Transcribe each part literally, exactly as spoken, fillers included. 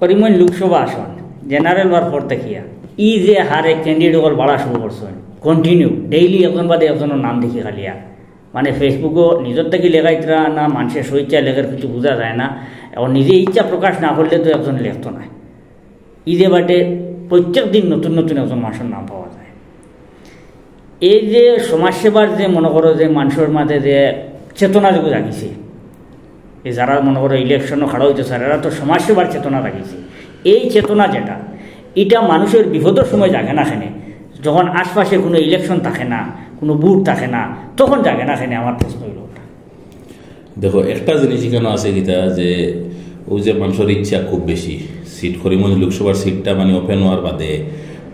করিমগঞ্জ লোকসভা আসন, জেনারেল অওয়ার পর থাকিয়া ই যে হারে ক্যান্ডিডেট অকল বাড়া শুরু করছইন, কন্টিনিউ ডেইলি একজন বাদে একজনর নাম দেখি খালিয়া, মানে, ফেসবুকো নিজর থাকি লেখাইতরা না মানষে স্বইচ্ছা লেখের কিছু বুঝা যায় না। এখন নিজে ইচ্ছা প্রকাশ না করলে তো একজন লেখতো নায়। ই যে বাটে প্রত্যেক দিন নতুন নতুন একজন মানষর নাম পাওয়া যায়। এই যে সমাজসেবার যে, মনে করো যে, মানষর মাঝে যে চেতনা যেগু জাগিছে, এই যারা, মনে করো, ইলেকশনো খাড়া অইতো চায়, এরা তো সমাজসেবার চেতনা জাগিছে। এই চেতনা যেটা, ইটা মানষর বিপদর সময় জাগে না কেনে? যখন আশপাশে কুনু ইলেকশন থাকে না, কুনু ভোট থাকে না, তখন জাগে না কেনে? আমার প্রশ্ন অইলো ওটা। দেখো, একটা জিনিস ইখানো আছে কিতা, যে অউ যে মানষর ইচ্ছা খুব বেশি, সিট, করিমগঞ্জ লোকসভার সিটটা মানে ওপেন অওয়ার বাদে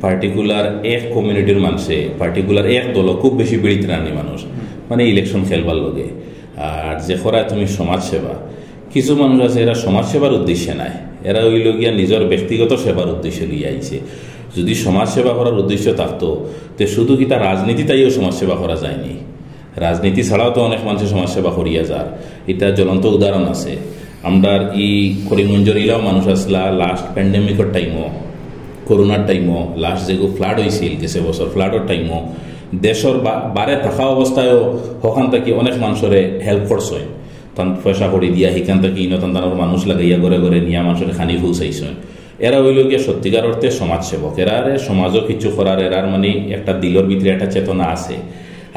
পার্টিকুলার এক কমিউনিটির মানষে, পার্টিকুলার এক দলো খুব বেশি বিড়িত রানি মানুষ, মানে, ইলেকশন খেলবার লগে। আর যে করায় তুমি সমাজসেবা, কিছু মানুষ আছে, এরা সমাজসেবার উদ্দেশ্যে নায়, এরা অইলো গিয়া নিজর ব্যক্তিগত সেবার উদ্দেশ্যে লইয়া আইছে। যদি সমাজসেবা করার উদ্দেশ্য থাকতো, তে শুধু কিতা রাজনীতিত আইয়াউ সমাজসেবা করা যায়নি? রাজনীতি ছাড়াও তো অনেক মানষে সমাজসেবা করিয়া যার, ইটা জ্বলন্ত উদাহরণ আছে। আমরার ই করিমগঞ্জর ইলাও মানুষ আছলা লাস্ট প্যান্ডেমিকর টাইমো, করোনার টাইমো, লাস্ট যেগু ফ্লাড অইছিল গেছে বছর, ফ্লাডর টাইমো দেশর বা-, বারে থাকা অবস্থায়ও হখান থাকি অনেক মানষরে হেল্প করছইন। তান পয়সা কড়ি দিয়া হিখান থাকি ইনো তান তানর মানুষ লাগাইয়া ঘরে ঘরে নিয়া মানষরে খানি পৌঁছাইছইন। এরা অইলো গিয়া সত্যিকার অর্থে সমাজসেবক, এরারে সমাজও কিছু করার, এরার মানে একটা দিলর ভিতরে একটা চেতনা আছে।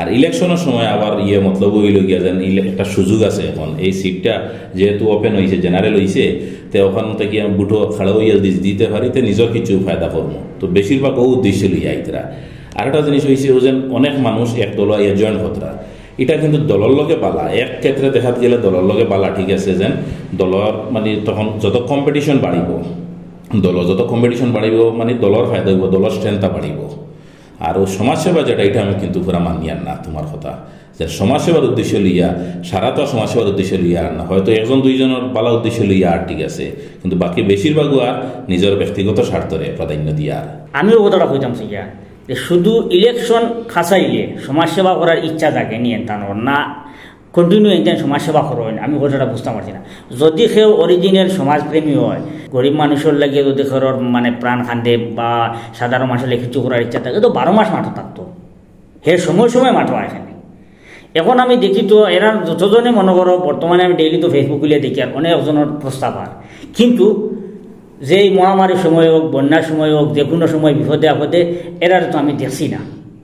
আর ইলেকশনর সময় আবার ইয়ে মতলব অইলো গিয়া যেন ইলে-, একটা সুযোগ আছে এখন, এই সিটটা যেহেতু ওপেন অইছে, জেনারেল অইছে, তে ওখান থাকি আমি ভোটো খাড়া অইয়া যদি দিতে পারি, তে নিজর কিছু ফায়দা করমু। তো বেশিরভাগ অউ উদ্দেশ্যে লইয়া আইতরা। আর একটা জিনিস অইছে, অউ যেন অনেক মানুষ এক দলো আইয়া জয়েন করতরা, ইটা কিন্তু দলর লগে বালা। এক ক্ষেত্রে দেখাত গেলে দলর লগে বালা, ঠিক আছে, যেন দলর মানে তখন যত কম্পিটিশন বাড়িবো, দল যত কম্পিটিশন বাড়িবো, মানে দলর ফায়দা অইবো, দলর স্ট্রেংথটা বাড়িবো। আর অউ সমাজসেবা যেটা, ইটা আমি কিন্তু পুরা মানিয়ার না তুমার কথা, যে সমাজসেবার উদ্দেশ্য লইয়া, সারা তো আর সমাজসেবার উদ্দেশ্য লইয়া আর না, হয়তো একজন দুইজনর বালা উদ্দেশ্য লইয়া আর, ঠিক আছে, কিন্তু বাকি বেশিরভাগও আর নিজর ব্যক্তিগত স্বার্থরে প্রাধান্য দিয়া আর। আমিও কথাটা কইতাম চাইয়া যে শুধু ইলেকশন খাসাইলে সমাজসেবা করার ইচ্ছা জাগেনি এনতানোর না, কন্টিনিউ এনতান সমাজসেবা করইন, আমি কথাটা বুঝতাম পারছি না। যদি কেউ অরিজিনাল সমাজপ্রেমী অয়, গরিব মানুষর লাগি যদি কেউর মানে প্রাণ কান্দে বা সাধারণ মানুষর লাগি কিছু করার ইচ্ছা থাকে, তো বারো মাস মাঠো থাকতো, হে সময় সময় মাঠো আয় কেনে। এখন আমি দেখি তো এরা যতজনে, মনে করো, বর্তমানে আমি ডেইলি তো ফেসবুক খুলিয়া দেখি আর অনেক জনর প্রস্তাব আর, কিন্তু যেই মহামারীর সময় অউক, বন্যার সময় অউক, যে কুনু সময় বিপদে আপদে, এরারে তো আমি দেখছি না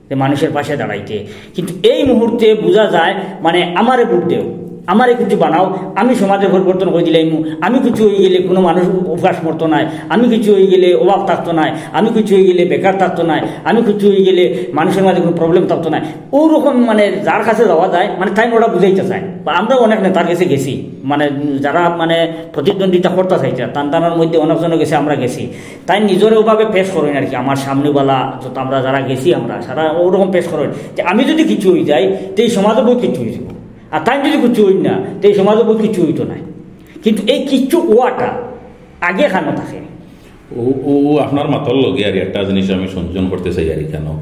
যে মানষর পাশে দাঁড়াইতে। কিন্তু এই মুহূর্তে বুঝা যায়, মানে, আমারে ভোট দেও, আমারে কিছু বানাও, আমি সমাজর পরিবর্তন করি দিলাইমু, আমি কিছু অইগেলে কুনু মানুষ উপাস মরতো নায়, আমি কিছু অইগেলে অভাব থাকতো নায়, আমি কিছু অইগেলে বেকার থাকতো নায়, আমি কিছু অইগেলে মানষর মাঝে কুনু প্রবলেম থাকতো নায়। অউ রকম, মানে, যার কাছে যাওয়া যায়, মানে, তাইন ওটা বুঝাইতা চায়, বা আমরাও অনেক নেতার গেছে গেছি, মানে, যারা, মানে, প্রতিদ্বন্দ্বিতা করতা চাইতা, তান তানর মধ্যে অনেকজনর গেছে আমরা গেছি, তাইন নিজরে অউভাবে পেশ করইন আর কি। আমার সামনেবালা যত আমরা যারা গেছি, আমরা সারা অউ রকম পেশ করইন যে আমি যদি কিছু অই যাই, তে ই সমাজও বউত কিছু অই যাইবো, আর তাইন যদি কিছু অইন না, তে ই সমাজও বউত কিছু অইতো নায়। কিন্তু এই কিছু অওয়াটা আগে খানো থাকে। অউ, অউ, অউ আপনার মাতর লগে আর একটা জিনিস আমি সংযোজন করতে চাই আর ইখানো।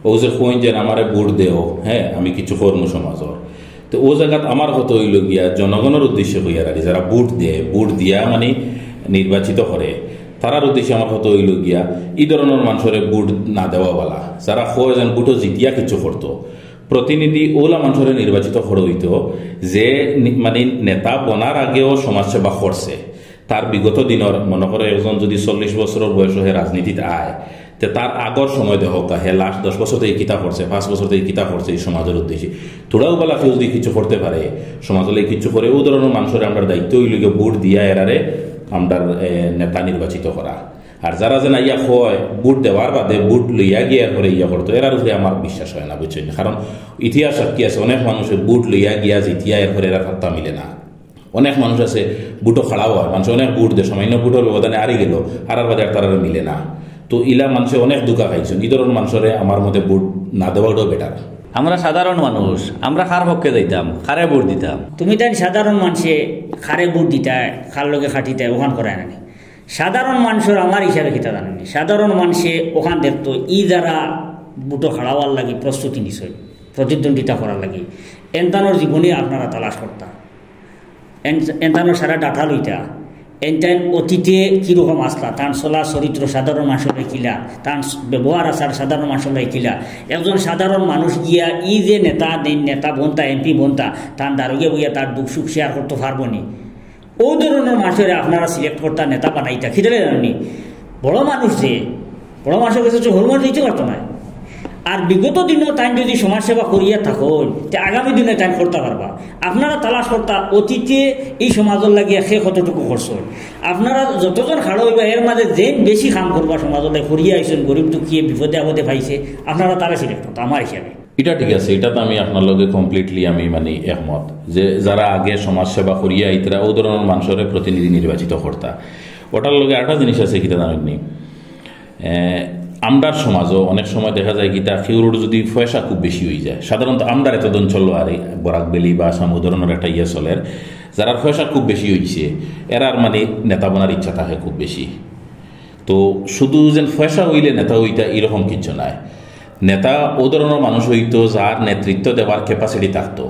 অউ যে কইন যে আমারে ভোট দেও, হ্যাঁ, আমি কিছু করমু সমাজর। তো অউ জাগাত আমার কথা অইলো গিয়া জনগণর উদ্দেশ্যে কইয়ার আর কি, যারা ভোট দেয়, ভোট দিয়া মানে নির্বাচিত করে, তারার উদ্দেশ্যে আমার কথা অইলো গিয়া ই ধরনর মানষরে ভোট না দেওয়া বালা। যারা কয় যেন ভোটো জিতিয়া কিছু করতো, প্রতিনিধি অউলা মানষরে নির্বাচিত করা অইতো যে নি-, মানে নেতা বনার আগেও সমাজসেবা করছে। তার বিগত দিনর, মনে করো, একজন যদি চল্লিশ বছরর বয়সো হে রাজনীতিত আয়, তে তার আগর সময় দেখউক্কা, হে লাস্ট দশ বছর থাকি কিতা করছে, পাঁচ বছর থাকি কিতা করছে ই সমাজর উদ্দেশ্যে। থুড়াও বালা কেউ যদি কিছু করতে পারে, সমাজর লাগি কিছু করে, অউ ধরনর মানষরে আমরার দায়িত্ব অইলো গিয়া ভোট দিয়া এরারে আমরার, এ, নেতা নির্বাচিত করা। আর যারা যেন আইয়া কয়, ভোট দেওয়ার বাদে ভোট লইয়া গিয়া এরপরে ইয়া করতো, এরার উপরে আমার বিশ্বাস অয় না, বুঝছইন নি? কারণ ইতিহাস সাক্ষী আছে, অনেক মানষে ভোট লইয়া গিয়া জিতিয়া এরপরে এরার পাত্তা মিলে না। অনেক মানুষ আছে, ভোটো খাড়াও অয়, মানষে অনেক ভোট দেয়, সামান্য ভোটর ব্যবধানে আরি গেলো, আরার বাদে আর তারারে মিলে না। তো ইলা মানষে অনেক ধুকা খাইছইন। ই ধরনর মানষরে আমার মতে ভোট না দেওয়াটাও বেটার। আমরা সাধারণ মানুষ, আমরা কার পক্ষে যাইতাম, কারে ভোট দিতাম? তুমি তাইন সাধারণ মানষে কারে ভোট দিতায়, কার লগে খাটিতায়, অখান করায় নানি? সাধারণ মানষর আমার হিসাবে কিতা জানো নি? সাধারণ মানষে অখান দেখতো, ই যারা ভোটো খাড়াওয়ার লাগি প্রস্তুতি নিছইন, প্রতিদ্বন্দ্বিতা করার লাগি, এনতানোর জীবনী আপনারা তালাশ করতা। এন-, এনতানোর সারা ডাটা লইতা, এনতাইন অতীতে কিরকম আছলা, তান চলা চরিত্র সাধারণ মানষর লগে কিলা, তান ব্যবহার আচার সাধারণ মানষর লগে কিলা। একজন সাধারণ মানুষ গিয়া ই যে নেতা, দিন নেতা বনতা, এমপি বনতা, তান দারোগে বইয়া তার দুঃখ সুখ শেয়ার করতো পারবো নি? ও ধরনর মানষরে আপনারা সিলেক্ট করতা, নেতা বানাইতা, কিতারে জাননি? বড় মানুষ যে, বড় মানষর কাছে তো হরমত দিতে পারতো না। আর বিগত দিনও তাইন যদি সমাজসেবা করিয়া থাকইন, তে আগামী দিনে তাইন করতা পারবা। আপনারা তালাশ করতা অতীতে ই সমাজর লাগিয়া কে কতটুকু করছইন। আপনারা যতজন খাড়া অইবা, এর মাঝে যেইন বেশি কাম করবা সমাজর লাগি, করিয়া আইছইন, গরিব দুঃখী বিপদে আপদে পাইছে, আপনারা তারে সিলেক্ট করতা আমার হিসাবে। ইটা ঠিক আছে, ইটা তো আমি আপনার লগে কমপ্লিটলি আমি মানে একমত যে যারা আগে সমাজসেবা করিয়া আইতরা ও ধরনর মানষরে প্রতিনিধি নির্বাচিত করতা। ওটার লগে আরেকটা জিনিস আছে, কিতা জানইননি? এ, আমরার সমাজও অনেক সময় দেখা যায় কিতা, কেউরর যদি পয়সা খুব বেশি অইযায়, সাধারণত আমরার এত অঞ্চল আর এই বরাক ভ্যালি বা আসাম ও ধরনর একটা ইয়ে চলের, যারার পয়সা খুব বেশি অইছে, এরার মানে নেতা বনার ইচ্ছা থাকে খুব বেশি। তো শুধু যেন পয়সা অইলে নেতা অইতা, এরকম কিচ্ছু নাই। নেতা ও ধরনর মানুষ অইতো, যার নেতৃত্ব দেওয়ার ক্যাপাসিটি থাকতো।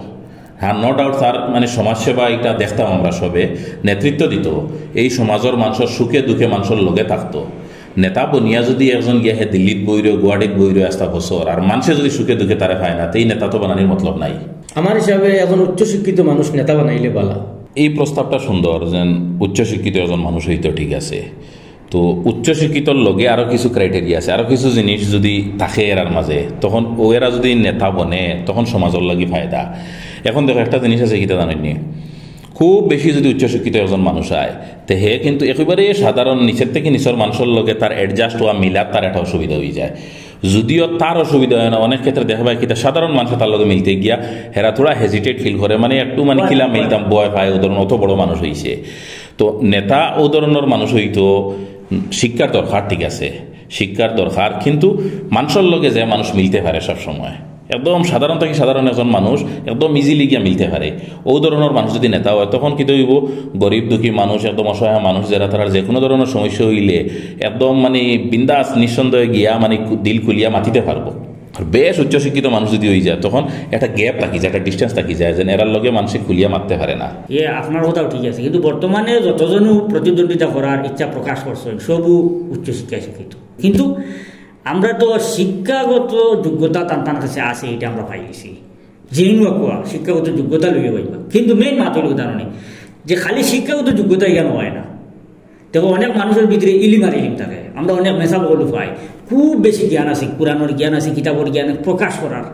হ্যাঁ, নো ডাউট, তার মানে সমাজসেবা এটা দেখতাম আমরা সবে, নেতৃত্ব দিত, এই সমাজর মানষর সুখে দুঃখে মানষর লগে থাকতো। নেতা বনিয়া যদি একজন গিয়া হে দিল্লিত বইরো, গুয়াহাটিত বইরো আস্তা বছর, আর মানষে যদি সুখে দুঃখে তারে পায় না, তে এই নেতা তো বানানির মতলব নাই। আমার হিসাবে একজন উচ্চশিক্ষিত মানুষ নেতা বানাইলে বালা। এই প্রস্তাবটা সুন্দর, যেন উচ্চশিক্ষিত একজন মানুষ অইতো, ঠিক আছে। তো উচ্চশিক্ষিতর লগে আরো কিছু ক্রাইটেরিয়া আছে, আরো কিছু জিনিস যদি থাকে এরার মাঝে, তখন ও এরা যদি নেতা বনে, তখন সমাজর লাগি ফায়দা। এখন দেখো, একটা জিনিস আছে, কিতা জানইননি? খুব বেশি যদি উচ্চশিক্ষিত একজন মানুষ আয়, তে হে কিন্তু একেবারে সাধারণ নিচের থেকে নিচর মানষর লগে তার অ্যাডজাস্ট হওয়া, মিলার তার একটা অসুবিধা অইযায়। যদিও তার অসুবিধা অয় না, অনেক ক্ষেত্রে দেখা যায় কিতা, সাধারণ মানষে তার লগে মিলতে গিয়া হেরা থোড়া হেজিটেট ফিল করে, মানে একটু মানে কিলা মিলতাম, ভয় পায়, ও ধরনর অত বড় মানুষ অইছে। তো নেতা ও ধরনর মানুষ অইতো, শিক্ষার দরকার, ঠিক আছে, শিক্ষার দরকার, কিন্তু মানষর লগে যে মানুষ মিলতে পারে সব সময়, একদম সাধারণ থাকি সাধারণ একজন মানুষ একদম ইজিলি গিয়া মিলতে পারে, ও ধরনর মানুষ যদি নেতা অয়, তখন কিতা অইবো? গরিব দুঃখী মানুষ, একদম অসহায় মানুষ, যারা তারার যে কোনো ধরনর সমস্যা অইলে একদম মানে বিন্দাস নিঃসন্দেহে গিয়া মানে কু-, দিল খুলিয়া মাতিতে পারবো। আর বেশ উচ্চশিক্ষিত মানুষ যদি অইযায়, তখন একটা গ্যাপ থাকি যায়, একটা ডিস্টেন্স থাকি যায়, যেন এরার লগে মানষে খুলিয়া মাততে পারে না। ইয়ে, আপনার কথাও ঠিক আছে, কিন্তু বর্তমানে যতজনও প্রতিদ্বন্দ্বিতা করার ইচ্ছা প্রকাশ করছইন, সবউ উচ্চশিক্ষায় শিক্ষিত। কিন্তু আমরা তো শিক্ষাগত যোগ্যতা তান তান কাছে আছে, এটা আমরা পাই গেছি। যেইন অউক, শিক্ষাগত যোগ্যতা লইয়া পাইবা, কিন্তু মেইন মাত অইল উদাহরণে যে খালি শিক্ষাগত যোগ্যতা ইয়া অয় না। দেখো, অনেক মানষর ভিতরে ইলিম আর ইলিম থাকে, আমরা অনেক মেসাব অকল পাই, খুব বেশি জ্ঞান আছে, কোরআনর জ্ঞান আছে, কিতাবর জ্ঞান প্রকাশ করার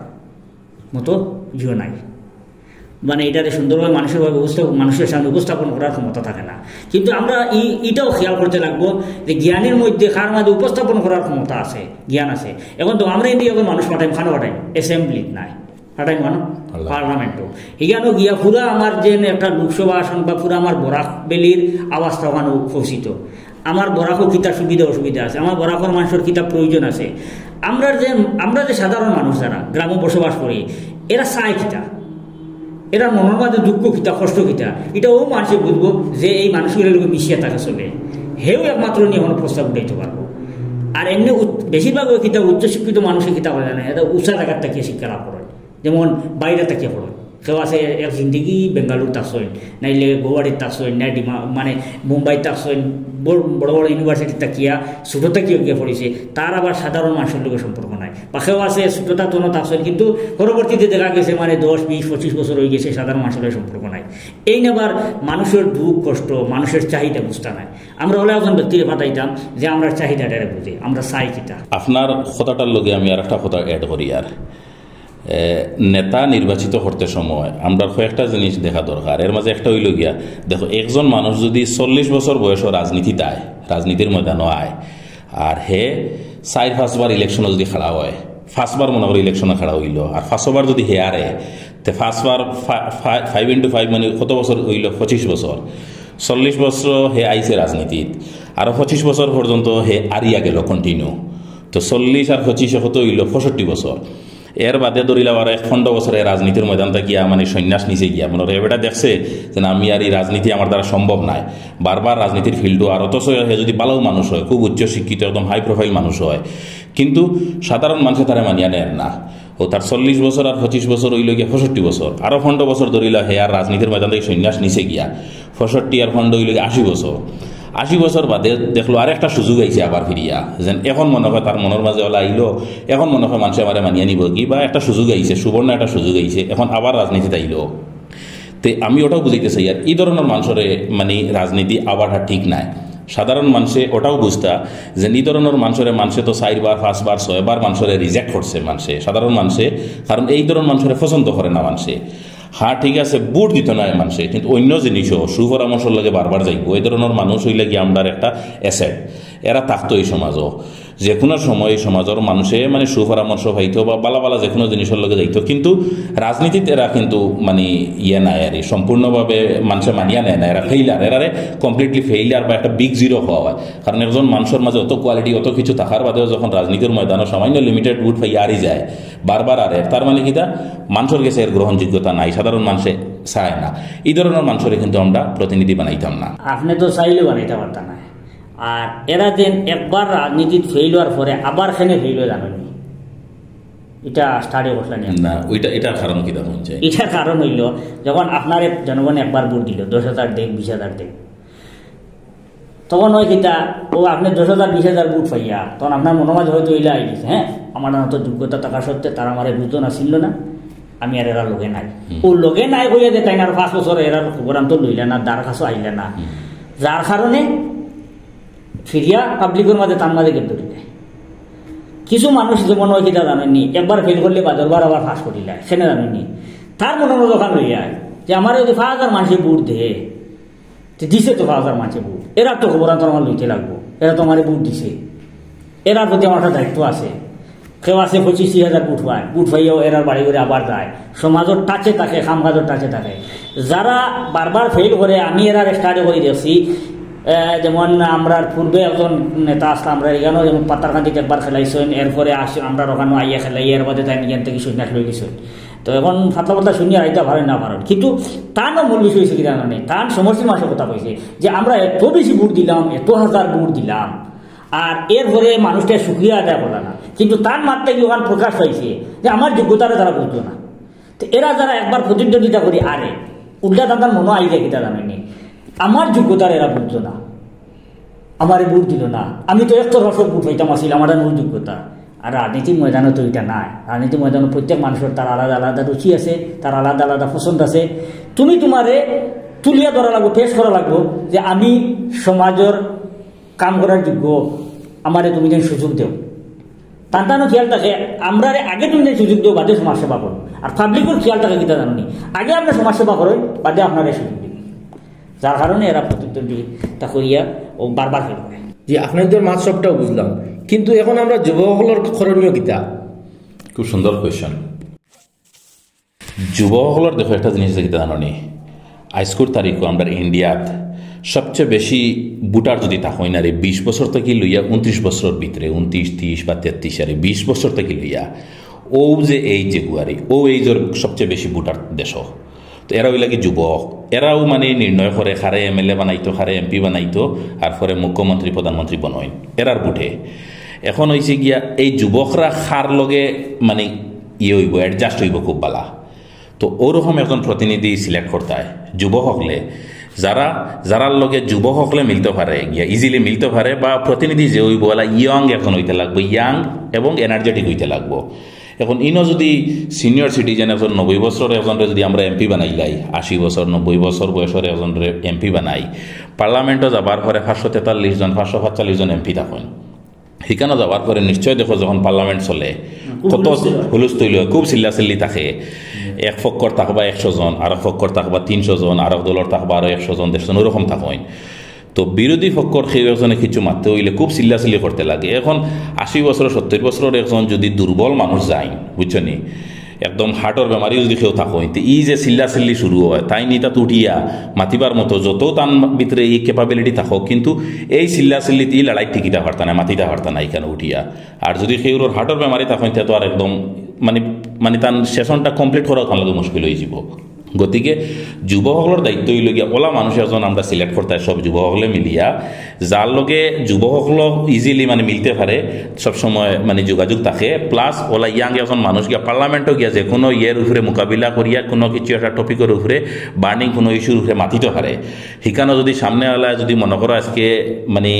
মতো ইয়ে নাই। মানে এটারে সুন্দরভাবে মানষর ভাবে উপস্থাপন, মানষর সামনে উপস্থাপন করার ক্ষমতা থাকে না। কিন্তু আমরা ই-, এটাও খেয়াল করতে লাগবো যে জ্ঞানের মধ্যে কার মাঝে উপস্থাপন করার ক্ষমতা আছে, জ্ঞান আছে। এখন তো আমরা ইন্ডিয়া মানুষ পাঠাই, খানো পাঠাই, অ্যাসেম্বলি নাই, পাঠাই মানে পার্লামেন্টও। এখানেও গিয়া পুরা আমার যে একটা লোকসভা আসন বা পুরা আমার বরাক ভ্যালির আওয়াজটা ওখানে উপস্থিত। আমার বরাকও কিতা সুবিধা অসুবিধা আছে, আমার বরাকর মানষর কিতা প্রয়োজন আছে। আমরা যে, আমরা যে সাধারণ মানুষ যারা গ্রামে বসবাস করি, এরা চায় কিতা, এরা মনর মাঝে দুঃখ কিতা, কষ্ট কিতা, এটা ও মানষে বুঝবো যে এই মানুষগুলোর লগে মিশিয়া থাকে চলে, হেও একমাত্র নিয়ে কোনো প্রস্তাব উঠাইতে পারবো। আর এমনি উচ্চ-, বেশিরভাগ ওই কিতা উচ্চশিক্ষিত মানুষে কিতা করে জানে, এটা উঁচা জায়গার থাকিয়া শিক্ষা লাভ করে, যেমন বাইরে থাকিয়া পড়ে। কেউ আছে এক জিন্দেগি বেঙ্গালুর থাকছইন, নাইলে গুয়াহাটিত থাকছইন, না ডিমা-, মানে মুম্বাইত থাকছইন, বড় বড় বড় ইউনিভার্সিটি থাকিয়া, ছোটো থাকিয়া গিয়া পড়ছে, তার আবার সাধারণ মানষর লগে সম্পর্ক নাই। বা কেউ আছে ছোটো থাকতো না থাকছইন, কিন্তু পরবর্তীতে দেখা গেছে মানে দশ, বিশ, পঁচিশ বছর অই গেছে সাধারণ মানষর লগে সম্পর্ক নাই। এইন আবার মানষর দুঃখ কষ্ট, মানষর চাহিদা বুঝতা নাই। আমরা অলা একজন ব্যক্তিরে পাঠাইতাম যে আমরার চাহিদাটারে বুঝে, আমরা চাই কিতা। আপনার কথাটার লগে আমি আর একটা কথা অ্যাড করি আর এ, নেতা নির্বাচিত করতে সময় আমরা কয়েকটা জিনিস দেখা দরকার। এর মাঝে একটা অইল গিয়া, দেখো, একজন মানুষ যদি চল্লিশ বছর বয়সও রাজনীতিত আয়, রাজনীতির ময়দানও আয়, আর হে চাইর পাঁচবার ইলেকশনো যদি খাড়া অয়, পাঁচবার মনে করি ইলেকশনো খাড়া অইল, আর পাঁচবার যদি হে আরে, তে পাঁচবার ফা-, ফা-, five into five মানে কত বছর অইল? পঁচিশ বছর। চল্লিশ বছর হে আইছে রাজনীতিত, আরও পঁচিশ বছর পর্যন্ত হে আরিয়া গেল কন্টিনিউ। তো চল্লিশ আর পঁচিশে কত অইল? পঁয়ষট্টি বছর। এর বাদে ধরিলাও আর এক পনেরো বছরে রাজনীতির ময়দান থাকিয়া মানে সন্ন্যাস নিছে গিয়া, মনে হয় এ বেটা দেখছে যে না, আমি আর এই রাজনীতি আমার দ্বারা সম্ভব নায়, বারবার রাজনীতির ফিল্ডও। আর অথচ হে যদি ভালো মানুষ হয়, খুব উচ্চ শিক্ষিত, একদম হাই প্রোফাইল মানুষ হয়, কিন্তু সাধারণ মানুষে তারে মানিয়া নেয় না। ও তার চল্লিশ বছর আর পঁচিশ বছর অইল গিয়া পঁয়ষট্টি বছর, আরও পনেরো বছর ধরিলা হে আর রাজনীতির ময়দান থেকে সন্ন্যাস নিছে গিয়া, পঁয়ষট্টি আর পনেরো অইল গিয়া আশি বছর। আশি বছর বাদে দেখলো আর একটা সুযোগ আইছে আবার ফিরিয়া, যেন এখন মনে হয় তার মনর মাঝে ওলা আইলো, এখন মনে হয় মানষে আমারে মানিয়া নিবো কি, বা একটা সুযোগ আইছে, সুবর্ণ একটা সুযোগ আইছে, এখন আবার রাজনীতিত আইলো। তে আমি ওটাও বুঝাইতে চাই, আর ই ধরনর মানষরে মানে রাজনীতি আবার আর ঠিক নাই। সাধারণ মানষে ওটাও বুঝতা যে ই ধরনর মানষরে মানষে তো চাইরবার, পাঁচবার, ছয়বার মানষরে রিজেক্ট করছে মানষে, সাধারণ মানষে, কারণ এই ধরনর মানষরে পছন্দ করে না মানষে। হ্যাঁ, ঠিক আছে, ভোট দিত নায় মানষে, কিন্তু অন্য জিনিসও সুপরামর্শর লগে বারবার যাইবো। এই ধরনর মানুষ অইলা গিয়া আমরার একটা অ্যাসেট, এরা থাকতো এই সমাজও। যে কোনো সময় এই সমাজর মানষে মানে সুপরামর্শ পাইতো বা বালা বালা যে কোনো জিনিসর লগে যাইতো, কিন্তু রাজনীতিত এরা কিন্তু মানে ইয়ে নাই আর কি, সম্পূর্ণভাবে মানষে মানিয়া নেয় না, এরা ফেইলার, এরারে কমপ্লিটলি ফেইলার বা একটা বিগ জিরো কওয়া হয়। কারণ একজন মানষর মাঝে অত কোয়ালিটি, অত কিছু থাকার বাদেও যখন রাজনীতির ময়দানও সামান্য লিমিটেড ভোট পাইয়া আরি যায় বারবার আরে, তার মানে কিতা, মানষর গেছে এর গ্রহণযোগ্যতা নাই, সাধারণ মানষে চায় না। এই ধরনর মানষরে কিন্তু আমরা প্রতিনিধি বানাইতাম না। আপনে তো চাইলেও বানাইতা পারতা না। আর এরা যেন একবার রাজনীতিত ফেইল অওয়ার পরে আবার কেনে ফেইল অয় জানইন নি? ইটা স্টাডি করছলা নি? না, ওইটা, এটার কারণ কিতা কইন চাই? ইটার কারণ অইলো, যখন আপনারে জনগণে একবার ভোট দিলো, দশ হাজার দেউক, বিশ হাজার দেউক, তখন অয় কিতা, ও আপনে দশ হাজার, বিশ হাজার ভোট পাইয়া, তখন আপনার মনর মাঝে হয়তো ইলা আই গেছে, "হ্যাঁ, আমার তো যোগ্যতা থাকা সত্ত্বে তারা আমারে বুঝতো না, চিনলো না, আমি আর এরার লগে নাই।" হুম। ও লগে নাই কইয়া যে তাইন আর পাঁচ বছর এরার খবরান্তর লইলা না, দ্বার কাছেও আইলা না, হুম। যার কারণে ফিরিয়া পাবলিকর মাঝে তার মাঝে গেপ ধরিলে। কিছু মানুষ যেমন অয় কিতা জানইন নি, একবার ফেইল করলে বাদরবার আবার পাস করিলা, কেনে জানইন নি? তার মনর মাঝে অখান রইয়া যে আমারে যদি পাঁচ হাজার মানষে ভোট দেয়, তে দিছে তো পাঁচ হাজার মানষে ভোট, এরার তো খবরান্তর আমার লইতে লাগবো, এরা তো আমারে ভোট দিছে, এরার প্রতি আমার একটা দায়িত্ব আছে। কেউ আছে পঁচিশ ত্রিশ হাজার ভোট পায়, ভোট পাইয়াও এরার বাড়ি ঘরে আবার যায়, সমাজর টাচে থাকে, কাম কাজর টাচে থাকে। যারা বারবার ফেইল করে, আমি এরারে স্টাডি করি দেখছি, আহ, যেমন আমরার পূর্বে একজন নেতা আছলা, আমরার ইখানো যেমন পাতারকান্দিত একবার খেলাইছইন, এরপরে আসি আমরার ওখানো আইয়া খেলাই, এর বাদে তাইন ইখান থাকি সন্ন্যাস লই গেছইন। তো এখন পাতলা পাতলা শুনিয়া আইতা পারইন না পারইন, কিন্তু তানও মূল বিষয় অইছে কিতা জানইন নি, তান সমষ্টির মানষে কথা কইছে যে আমরা এত বেশি ভোট দিলাম, এত হাজার ভোট দিলাম, আর এরপরে মানুষটা শুকরিয়া আদায় করলা না, কিন্তু তান মাত থাকি ওখান প্রকাশ পাইছে যে আমার যোগ্যতারে তারা বুঝতো না। তো এরা যারা একবার প্রতিদ্বন্দ্বিতা করি আরে, উল্টা তান তান মনো আই যায় কিতা জানইন নি, আমার যোগ্যতারে এরা বুঝতো না, আমারে ভোট দিলো না, আমি তো একতরফা ভোট পাইতাম আছিল, আমার আর মূল যোগ্যতা। আর রাজনীতির ময়দানো তো ইটা নাই। রাজনীতির ময়দানো প্রত্যেক মানষর তার আলাদা আলাদা রুচি আছে, তার আলাদা আলাদা পছন্দ আছে। তুমি তুমারে তুলিয়া ধরা লাগবো, পেশ করা লাগবো যে আমি সমাজর কাম করার যোগ্য, আমারে তুমি যেন সুযোগ দেও। তান তানও খেয়াল থাকে, আমরারে আগে তুমি যেন সুযোগ দেও, বাদে সমাজ সেবা করো। আর পাবলিকর খেয়াল থাকে কিতা জানইন নি, আগে আমরা সমাজ সেবা করই, বাদে আপনারে সুযোগ দিই। যার কারণে এরা প্রতিদ্বন্দ্বিতা করিয়া ও বারবার ফেইল করে। জি, আপনাইনতর মাত সবটাও বুঝলাম, কিন্তু এখন আমরা যুবক অকলর করণীয় কিতা? খুব সুন্দর কোয়েশ্চন। যুবক অকলর দেখো একটা জিনিস আছে কিতা জানইন নি, আইজকুর তারিখো আমরার ইন্ডিয়াত সবচেয়ে বেশি ভোটার যদি থাকইন আর বিশ বছর থাকি লইয়া ঊনত্রিশ বছরর ভিতরে, ঊনত্রিশ, ত্রিশ বা তেত্রিশ আর বিশ বছর থাকি লইয়া, ও যে এইজ যেগু আর ই, ও এইজর সবচেয়ে বেশি ভোটার দেশো। তো এরা অইলা কি যুবক, এরাউ মানে নির্ণয় করে কারে এমএলএ বানাইতো, কারে এমপি বানাইতো, আর পরে মুখ্যমন্ত্রী, প্রধানমন্ত্রী বনইন এরার ভোটে। এখন অইছে গিয়া এই যুবকরা কার লগে মানে ইয়ে অইবো, অ্যাডজাস্ট অইবো খুব বালা। তো ওরকম একজন প্রতিনিধি সিলেক্ট করতে হয় যুবক অকলে, যারা, যারার লগে যুবক অকলে মিলতে পারে, গিয়া ইজিলি মিলতে পারে, বা প্রতিনিধি যে অইবো ওলা ইয়াং একজন অইতে লাগবো, ইয়াং এবং এনার্জেটিক অইতে লাগবো। এখন ইনো যদি সিনিয়র সিটিজেন একজন নব্বই বছরর একজনরে যদি আমরা এমপি বানাইলাই, আশি বছর, নব্বই বছর বয়সর একজনরে এমপি বানাই, পার্লামেন্টো যাবার পরে পাঁচশো তেতাল্লিশ জন, পাঁচশো পাঁচচল্লিশ জন এমপি থাকইন। হিকানো যাবার পরে নিশ্চয় দেখো যখন পার্লামেন্ট চলে, খুব কত হুলস্থুল হয়। হুলস্থুল হয়, খুব চিল্লাচিল্লি থাকে। এক পক্ষর থাকবা একশো জন, আরক পক্ষর থাকবা তিনশো জন, আরক দলর থাকবা আরো একশো জন, দেড়শো জন, ওরকম থাকইন। তো বিরোধী পক্ষর কেউ একজনে কিছু মাততে অইলে খুব চিল্লাচিল্লি করতে লাগে। এখন আশি বছর, সত্তর বছরর একজন যদি দুর্বল মানুষ যাইন, বুঝছো নি, একদম হার্টর বেমারি যদি কেউ থাকইন, তে ই যে চিল্লাচিল্লি শুরু হয়, তাইন ইতা তো উঠিয়া মাতিবার মতো যত তান ভিতরে ই ক্যাপাবিলিটি থাকউক, কিন্তু এই চিল্লাচিল্লিত ই লড়াই টিকিতা পারতা না, মাতিতা পারতা না ইখানো উঠিয়া। আর যদি কেউর হার্টর বেমারি থাকইন, তে তো আর একদম মানে, মানে তান সেশনটা কমপ্লিট করাও তান লগে মুশকিল অইযিবো। গতিকে যুব হকলর দায়িত্ব অইলো গিয়া ওলা মানুষ একজন আমরা সিলেক্ট করতে হয়, সব যুব হকলে মিলিয়া, যার লগে যুব হকল ইজিলি মানে মিলতে পারে, সবসময় মানে যোগাযোগ থাকে, প্লাস ওলা ইয়াং একজন মানুষ গিয়া পার্লামেন্টও গিয়া যে কোনো ইয়ের উপরে মোকাবিলা করিয়া কোনো কিছু একটা টপিকর উপরে, বার্নিং কোনো ইস্যুর উপরে মাতিতে পারে। হিকানো যদি সামনে আলা যদি মনে করো আজকে মানে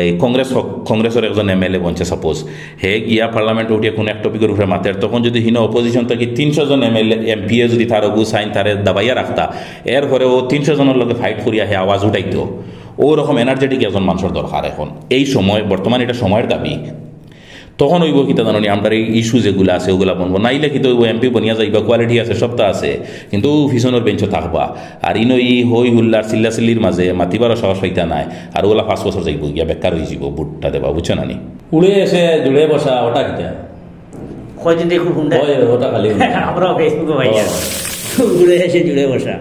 এই কংগ্রেস হক-, কংগ্রেসর একজন এমএলএ বনছে সাপোজ, হে গিয়া পার্লামেন্টে উঠিয়া কোনো এক টপিকর উপরে মাতের, তখন যদি হিনো অপোজিশন থাকি তিনশো জন এমএলএ, এমপিএ যদি তার অগু সাইন তারে দাবাইয়া রাখতা, এরপরে ও তিনশো জনর লগে ফাইট করিয়া হে আওয়াজ উঠাইতো। ওরকম এনার্জেটিক একজন মানুষর দরকার এখন এই সময়, বর্তমানে এটা সময়ের দাবি। তখন অইবো কিতা জানো নি, আমরার এই ইস্যু যেগুলা আছে ওগুলা বনবো, নাইলে কিতা অইবো, এমপি বনিয়া যাইবা, কোয়ালিটি আছে, সবতা আছে, কিন্তু পিছনর বেঞ্চো থাকবা। আর ইনো ই হই হুল্লার চিল্লাচিল্লির মাঝে মাতিবারও সাহস পাইতা নায়, আর ওগুলা পাঁচ বছর যাইবো গিয়া বেকার অইযিবো ভোটটা দেবা, বুঝছো না নি? উড়ে এসে জুড়ে বসা, ওটা কিতা? কয়দিন দেখি হুন্ডা। ওই, ওটা খালি হুন্ডা। আমরাও Facebook-ও ভাই। ও। উড়ে এসে জুড়ে বসা।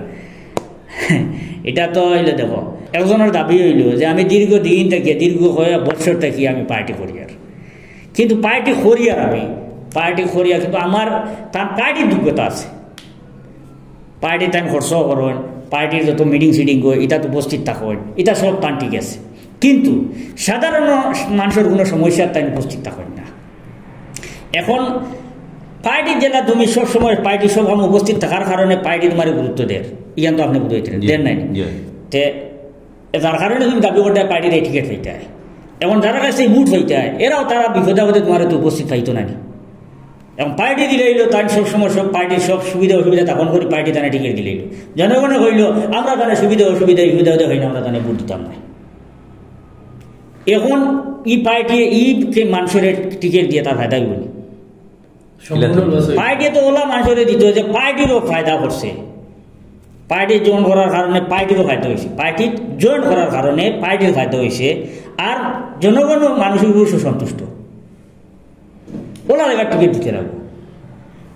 এটা তো অইলো, দেখো, একজনর দাবি অইলো যে আমি দীর্ঘদিন থাকি, দীর্ঘ কয়েক বছর থাকি আমি পার্টি করিয়ার, কিন্তু পার্টি করিয়ার আমি, পার্টি করিয়ার, কিন্তু আমার তার পার্টির যোগ্যতা আছে, পার্টি তান খরচ করইন, পার্টির যত মিটিং সিটিং অয়, ইতাত উপস্থিত থাকইন, ইতা সব তান ঠিক আছে, কিন্তু সাধারণ মানুষর কোনো সমস্যাত তাইন উপস্থিত থাকইন না। এখন পার্টির যেলা তুমি সব সময় পার্টি সব সময় উপস্থিত থাকার কারণে পার্টি তোমারে গুরুত্ব দের, ইয়ান তো আপনে বুঝাইতে জি, দেন নাই। জি। তে যার কারণে তুমি দাবি করতে পার্টির এই টিকিট পাইতায়। এখন যারা কাছে ভোট পাইতায়, এরাও তারা বিপদে আপদে তোমারে তো উপস্থিত পাইতো না নি। এখন পার্টি দিলাইলো, তান সব সময় সব পার্টির সব সুবিধা অসুবিধা তখন করি পার্টি তানে টিকিট দিলাইলো। জনগণে কইলো, "আমরা তানে সুবিধা অসুবিধা, সুবিধা অসুবিধা হয় না, আমরা তানে ভোট দিতাম না।" এখন ই পার্টি, ই যে মানুষরে টিকিট দিয়া তার ফায়দা অইবো নি? সম্পূর্ণ loss অইবো। পার্টি তো ওলা মানুষরে দিত যে পার্টিরও ফায়দা করছে, পার্টি জয়েন করার কারণে পার্টিরও ফায়দা অইছে, পার্টি জয়েন করার কারণে পার্টির ফায়দা অইছে, আর জনগণও মানুষর উপর সুসন্তুষ্ট। ওলা জাগাত টিকিট দিতে লাগবো।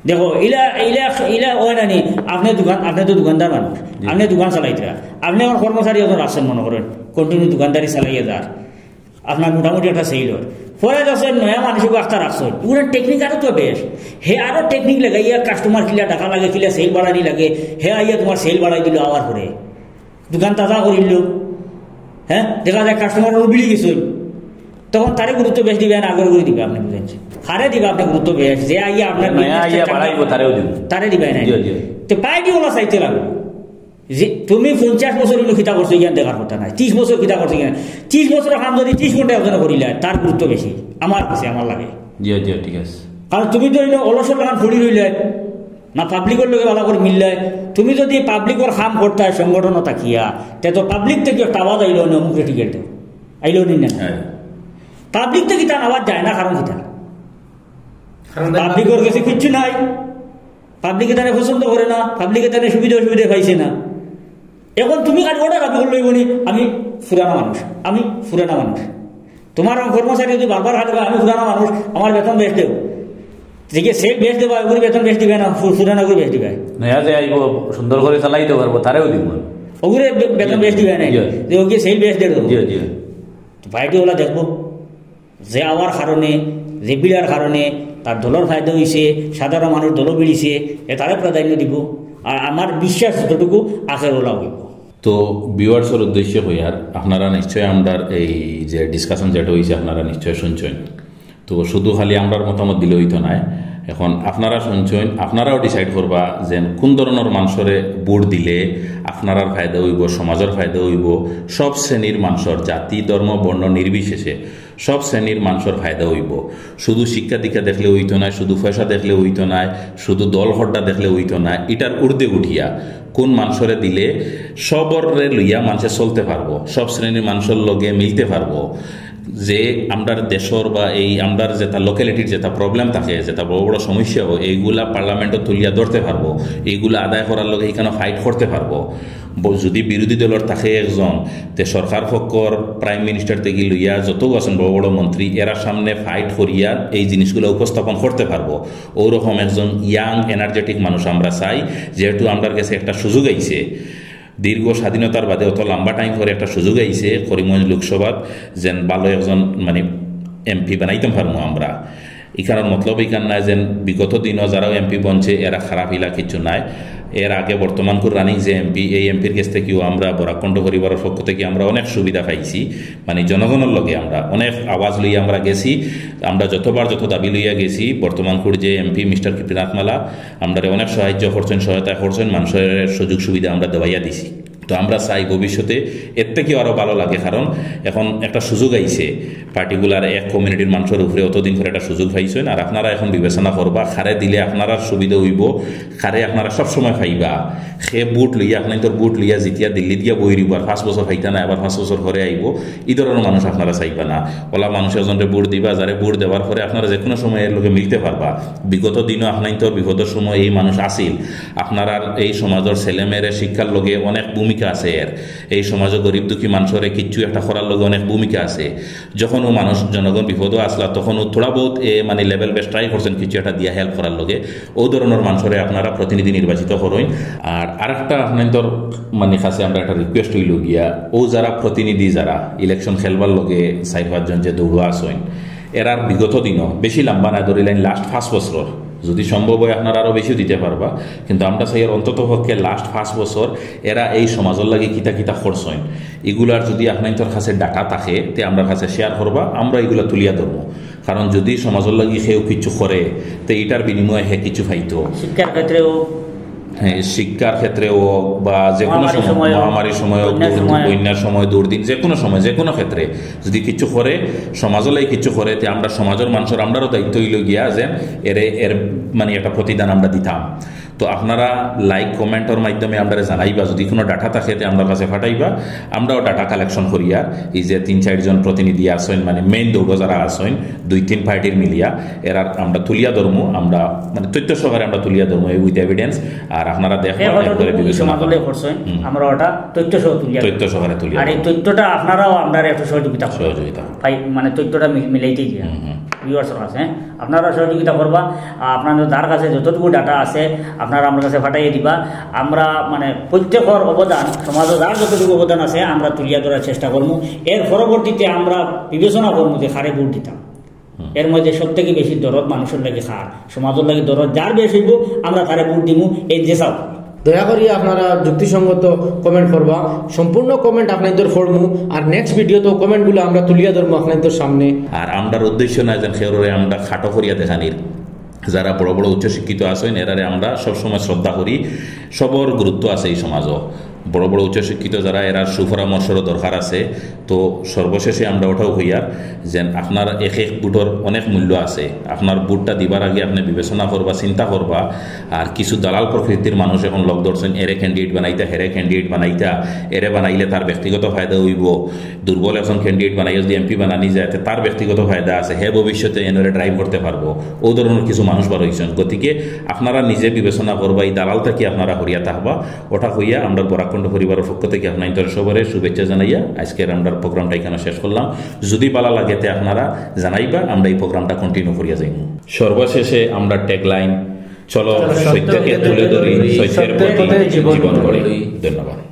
দেখো, ইলা, ইলা, ইলা অয় না নি, আপনে দোকান, আপনে তো দোকানদার মানুষ, জি। আপনে দোকান চালাইতরা, আপনে আমার কর্মচারী একজন রাখছেন মনে করেন, কন্টিনিউ দোকানদারি চালাইয়া যার, আপনার মোটামুটি একটা সেল অর। পরে দেখছেন নয়া মানুষকে একটা রাখছেন, ওগুলো টেকনিক আরো তো বেশ, হে আরো টেকনিক লাগাইয়া কাস্টমার কিলা ডাকা লাগে, কিলা সেল বাড়ানি লাগে, হে আইয়া তোমার সেল বাড়াই দিল আবার পরে। দোকান তাজা করিল, হ্যাঁ, দেখা যায় কাস্টমার আরো বেড়ি গেছে, তখন তারে গুরুত্ব বেশ দিবা না আগর করে দিবা, আপনে বুঝেন? কারে দিবা আপনে গুরুত্ব বেশ, যে আইয়া আপনার নয়া business টা আইয়া চাঙ্গা বাড়াইবো, তারেও দিবো। তারে দিবা না। জি, জি। তো পার্টি ওলা চাইতে লাগবো যে তুমি পঞ্চাশ বছর অইলো কিতা করছো, ইয়ান দেখার কথা নাই, ত্রিশ বছর কিতা করছো কিনা, ত্রিশ বছর কাম যদি ত্রিশ ঘন্টা একজনে করিলায়, তার গুরুত্ব বেশি আমার কাছে, আমার লাগে। জি, জি, ঠিক আছে। কারণ তুমি তো অইলো অলসর লাখান পড়ি রইলায়, না পাবলিকর লগে ভালা করি মিললায়। তুমি যদি পাবলিকর কাম করতায় সংগঠনও থাকিয়া, তে তো পাবলিক থাকি একটা আওয়াজ আইলো না, অমুকরে টিকিট দেও, আইলো নি না? হ্যাঁ। পাবলিক থাকি তার আওয়াজ যায় না, কারণ কিতা? কারণ তার পাবলিকর কাছে কিচ্ছু নাই, পাবলিকে তারে পছন্দ করে না, পাবলিকে তারে সুবিধা অসুবিধা পাইছে না। এখন তুমি খালি ওটা দাবি করলে অইবো নি, আমি পুরানা মানুষ, আমি পুরানা মানুষ। তোমার আমার কর্মচারী যদি বারবার খালি কয়, "আমি পুরানা মানুষ, আমার বেতন বেশ দেও", যে কি সেল বেশ দেবা, ওগুলি বেতন বেশ দিবে না, ফু-, পুরানা ওগুলি বেশ দিবে। নয়া যে আইবো, সুন্দর করে চালাইতে পারবো, তারেও দিবো। ওগুলি বে-, বেতন বেশ দিবে না, জি। যে ওকে সেল বেশ দেবো। জি, জি। তো পার্টি ওলা দেখবো। যে আওয়ার কারণে, যে ভিড়র কারণে তার দলর ফায়দা অইছে, সাধারণ মানুষ দলও বেড়িছে, এ তারে প্রাধান্য দিবো। আর আমার বিশ্বাস যতটুকু আখের ওলা অইবো। তো ভিউয়ার্সর উদ্দেশ্যে কইয়ার, আপনারা নিশ্চয় আমরার এই যে ডিসকাশন যেটা অইছে আপনারা নিশ্চয় শুনছইন। তো শুধু খালি আমরার মতামত দিলে অইতো নায়, এখন আপনারা শুনছইন, আপনারাও ডিসাইড করবা যে কোন ধরনর মানুষরে ভোট দিলে আপনারার ফায়দা অইবো, সমাজর ফায়দা অইবো, সব শ্রেণীর মানুষর, জাতি, ধর্ম, বর্ণ নির্বিশেষে সব শ্রেণীর মানুষর ফায়দা অইবো। শুধু শিক্ষা দীক্ষা দেখলে অইতো নায়, শুধু পয়সা দেখলে অইতো নায়, শুধু দল হড্ডা দেখলে অইতো নায়। ইটার ঊর্ধ্বে উঠিয়া কোন মানুষরে দিলে সবরে লইয়া মানুষে চলতে পারবো, সব শ্রেণীর মানুষর লগে মিলতে পারবো। যে আমরার দেশর বা এই আমরার যেটা লোকালিটির যেটা প্রবলেম থাকে, যেটা বড় বড় সমস্যা হয়, এইগুলা পার্লামেন্টও তুলিয়া ধরতে পারবো, এইগুলা আদায় করার লগে এখানে ফাইট করতে পারবো। ব-, যদি বিরোধী দলর থাকে একজন, তে সরকার পক্ষর প্রাইম মিনিস্টার থেকে লইয়া যত আছেন বড় বড় মন্ত্রী, এরা সামনে ফাইট করিয়া এই জিনিসগুলো উপস্থাপন করতে পারবো। ওরকম একজন ইয়াং এনার্জেটিক মানুষ আমরা চাই, যেহেতু আমরার কাছে একটা সুযোগ আইছে, দীর্ঘ স্বাধীনতার বাদে অত লম্বা টাইম পরে একটা সুযোগ আইছে করিমগঞ্জ লোকসভাত, যেন ভালো একজন মানে এমপি বানাইতাম পারবো আমরা। ইখানর মতলব ইখান নায় যেন বিগত দিনও যারাও এমপি বনছে এরা খারাপ, ইলা কিছু নায়। এর আগে বর্তমান কুর রানিং যে এমপি, এই এমপির কাছ থাকিও আমরা বরাক কণ্ঠ পরিবারের পক্ষ থাকি আমরা অনেক সুবিধা পাইছি। মানে জনগণর লগে আমরা অনেক আওয়াজ লইয়া আমরা গেছি। আমরা যতবার যত দাবি লইয়া গেছি, বর্তমান কুর যে এমপি মিস্টার কৃপনাথ মালা আমরারে অনেক সাহায্য করছেন, সহায়তা করছেন, মানুষের সুযোগ সুবিধা আমরা দেওয়াইয়া দিছি। তো আমরা চাই ভবিষ্যতে এর থাকিও আরো ভালো লাগে, কারণ এখন একটা সুযোগ আইছে, পার্টিকুলার এক কমিউনিটির মানুষের উপরে অতদিন করে একটা সুযোগ পাইছেন। আর আপনারা এখন বিবেচনা করবা, কারে দিলে আপনারার সুবিধা হইব, কারে আপনারা সবসময় পাইবা। সে ভোট লইয়া, আপনার তোর ভোট লইয়া জিতিয়া দিল্লি দিয়া বই রইব, আর পাঁচ বছর পাইতা না, আবার পাঁচ বছর পরে আইব, এই ধরনের মানুষ আপনারা চাইবা না। ওলা মানুষ একজনরে ভোট দিবা, যারে ভোট দেওয়ার পরে আপনারা যে কোনো সময় এর লগে মিলতে পারবা। বিগত দিনও আপনার তোর বিপদের সময় এই মানুষ আছিল। আপনারার এই সমাজের ছেলেমেয়েরে শিক্ষার লগে অনেক ভূমিকা আছে এর। এই সমাজে গরিব দুঃখী মানুষরে কিচ্ছু একটা করার লগে অনেক ভূমিকা আছে। যখন ও মানুষ, জনগণ বিপদও আসলা, তখন ও থোড়া বহুত এ মানে লেভেল বেশ ট্রাই করছেন কিছু একটা দিয়া হেল্প করার লগে। ও ধরনের মানুষরে আপনারা প্রতিনিধি নির্বাচিত করইন। আর আরেকটা আপনার তোর মানে কাছে আমরা একটা রিকোয়েস্ট হইল গিয়া, ও যারা প্রতিনিধি, যারা ইলেকশন খেলবার লগে চার পাঁচজন যে দৌড়া আছইন, এরার বিগত দিনও বেশি লম্বা না ধরিলাইন, লাস্ট পাঁচ বছর যদি সম্ভব হয় আপনারা আরো বেশিও দিতে পারবা, কিন্তু আমরা চাই আর অন্তত পক্ষে লাস্ট পাঁচ বছর এরা এই সমাজের লাগি কিতা কিতা করছইন, এগুলার যদি আপনার তোর কাছে ডাটা থাকে, তে আমরা কাছে শেয়ার করবা, আমরা এগুলা তুলিয়া ধরবো। কারণ যদি সমাজের লাগি কেউ কিছু করে, তে এটার বিনিময়ে হে কিছু পাইতো। শিক্ষার ক্ষেত্রেও হ্যাঁ, শিক্ষার ক্ষেত্রে হোক বা যে কোনো মহামারীর সময়, সময় হোক, মহামারীর সময় হোক, বন্যার দুর্যোগ, সময়। বন্যার সময়, দুর্দিন, যে কোনো সময়, যে কোনো ক্ষেত্রে যদি কিছু করে, সমাজও লাগে কিছু করে, তে আমরা সমাজের মানুষের, আমরারও দায়িত্ব হইল গিয়া যে এরে এর মানে একটা প্রতিদান আমরা দিতাম। তো আপনারা লাইক কমেন্টর মাধ্যমে আমরা জানাইবা, যদি কোনো ডাটা থাকে তে আমরা কাছে পাঠাইবা, আমরাও ডাটা কালেকশন করিয়া এই যে তিন চারজন প্রতিনিধি আছেন, মানে মেইন দৌড় যারা আছেন দুই তিন পার্টির মিলিয়া, এরা আমরা তুলিয়া ধরমু, আমরা মানে তথ্য সহকারে আমরা তুলিয়া ধরমু এই উইথ এভিডেন্স। আর আপনারা দেখবেন, এ হয়তো একবারে বিবেচনা সমাজলে করবেন। করছেন, হুম। আমরা ওটা তথ্য সহ তুলিয়া তথ্য সহকারে তুলিয়া আর এই ধরমু। তথ্যটা আপনারাও আমরা একটু সহযোগিতা করবেন। সহযোগিতা। ভাই, মানে তথ্যটা মি- মিলাইতে গিয়া হুম, হুম। ভিউয়ার্স আছে, হ্যাঁ, আপনারা সহযোগিতা করবা। আর আপনাদের যার কাছে যতটুকু ডাটা আছে আপনারা আমার কাছে পাঠাইয়া দিবা। আমরা মানে প্রত্যেকের অবদান, সমাজে যার যতটুকু অবদান আছে আমরা তুলিয়া ধরার চেষ্টা করবো। এর পরবর্তীতে আমরা বিবেচনা করবো যে কারে ভোট দিতাম। এর মধ্যে সব থেকে বেশি দরদ মানুষের লাগি কার, সমাজের লাগি দরদ যার বেশ হইব, আমরা তারে ভোট দিমু। এই যে চাও দয়া করি আপনারা যুক্তিসঙ্গত কমেন্ট করবা, সম্পূর্ণ কমেন্ট আপনাদের পড়মু। আর নেক্সট ভিডিওত কমেন্টগুলো আমরা তুলিয়া ধরমু আপনাদের সামনে। আর আমরার উদ্দেশ্য না যেন কেউরে আমরা খাটো করিয়া দেখানির। যারা বড় বড় উচ্চশিক্ষিত আছেন, এরারে আমরা সবসময় শ্রদ্ধা করি। সবর গুরুত্ব আছে এই সমাজও। বড় বড় উচ্চশিক্ষিত যারা, এরার সুপরামর্শরও দরকার আছে। তো সর্বশেষে আমরা ওটাও কইয়ার যেন আপনার এক এক ভোটর অনেক মূল্য আছে। আপনার ভোটটা দিবার আগে আপনি বিবেচনা করবা, চিন্তা করবা। আর কিছু দালাল প্রকৃতির মানুষ এখন লগ ধরছেন, এরে ক্যান্ডিডেট বানাইতা, হেরে ক্যান্ডিডেট বানাইতা, এরে বানাইলে তার ব্যক্তিগত ফায়দা হইব। দুর্বল একজন ক্যান্ডিডেট বানাইয়া যদি এমপি বানানি যায়, তে তার ব্যক্তিগত ফায়দা আছে, হে ভবিষ্যতে এনরে ড্রাইভ করতে পারবো। ও ধরনের কিছু মানুষ বার হইছেন। গতিকে আপনারা নিজে বিবেচনা করবা, এই দালাল থাকি আপনারা হরিয়া থাকবা। ওটা কইয়া আমরা বরাক কণ্ঠ পরিবারের পক্ষ থেকে আপনার সবরে শুভেচ্ছা জানাইয়া আজকের আমরা প্রোগ্রামটা এখানে শেষ করলাম। যদি ভালো লাগে তে আপনারা জানাইবা, আমরা এই প্রোগ্রামটা কন্টিনিউ করিয়া যাইব। সর্বশেষে আমরা ট্যাগলাইন, চলো সত্যকে তুলে ধরি, সত্যের পথে জীবন গড়ি। ধন্যবাদ।